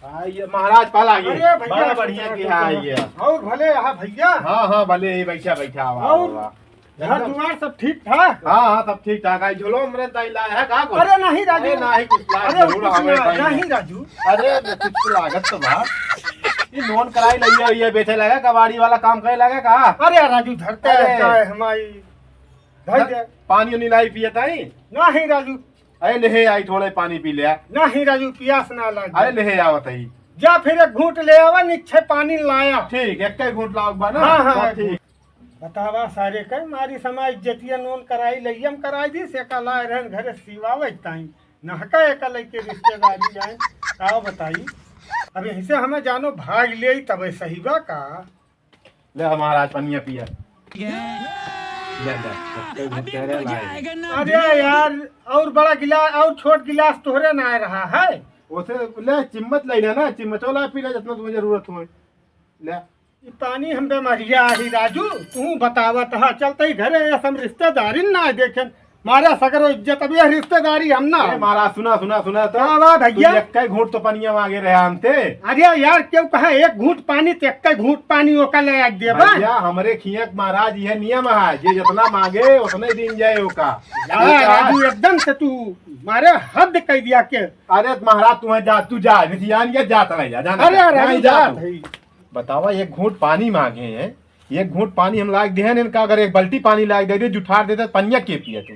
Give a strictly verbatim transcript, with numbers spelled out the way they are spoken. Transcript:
हाँ, ये महाराज पाला ये। अरे भैया, बड़ा बढ़िया किहा है ये। और भले, हाँ भैया। हाँ, हाँ, भले, ये बैठा, बैठा, आवा, और आवा। घर एकदम। दुआर सब ठीक ठाक? हाँ, हाँ, सब ठीक ठाक। आई झोलो हमरे ताई लाया है का कुछ? अरे नहीं राजू। अरे नहीं, कुछ लाया अरे जरूर कुछ हमें ना, ताई। नहीं राजू। अरे कुछ लागत तो बा। ये नोन कराई लइया, ये बेचे लगा, कबाड़ी वाला काम करे लगा का? अरे राजू, धरते अरे। चाहे हमारी, धर दे। पानी उनी लाई पिए ताई? नहीं राजू। अरे लेहे आई, थोड़े पानी पी ले आ। नहीं राजू, पियास ना लागे। अरे लेहे आवत आई। जा फिर एक घूंट ले आवा, निच्छे पानी लाया। ठीक, एक ही घूंट लाओ बा ना? हाँ, हाँ, तो एक ठीक। घूंट। बतावा सारे के मारी समाज इज्जतिया नोन कराई लइयम कराई दी, से का लाए रहन घरे सिवावे ताई। नहका एका लइके रिश्तेदारी आए, का बताई? अब यहीं से हमें जानो भाग ले तबे सही बा का? ले महाराज पनिया पिया। ले, ले, कई घूंट कह रहे लाए। अरे यार, और बड़ा गिलास और छोट गिलास तोहरे ना रहा है। ओसे ले चिम्मच ले लेना, चिम्मचो ला पी ले जितना तुम्हें जरूरत हो। ले। ई पानी हम बेमरिया ही राजू, तू बतावत हा, चलते ही घरे ये सब रिश्तेदारी ना देखें, मारे सगरो इज्जत, अब ये रिश्तेदारी हम ना। ए, महाराज, सुना, सुना, सुना तो। का बा भैया? तू एक्के घूंट तो पनिया मांगे रहे हमसे। अरे यार, क्यों कहा एक घूंट पानी तो एक्के घूंट पानी ओका ले आ देबा। भैया, हमरे खिया के महाराज यह नियम है, जे जितना मांगे उतने दिन जाए ओका। यार, ओका। राजू, एकदम से तू मारे हद कह दिया के। अरे महाराज, तू जा, तू जा, रिसियान ये जात नहीं जा, जाना अरे नहीं राजू, जा जात तू। है। बतावा, एक घूंट पानी मांगे हैं, एक घूंट पानी हम लाग दिहन इनका, अगर एक बाल्टी पानी लाग दे दे, जुठार दे दे, पनिया के पिया तू?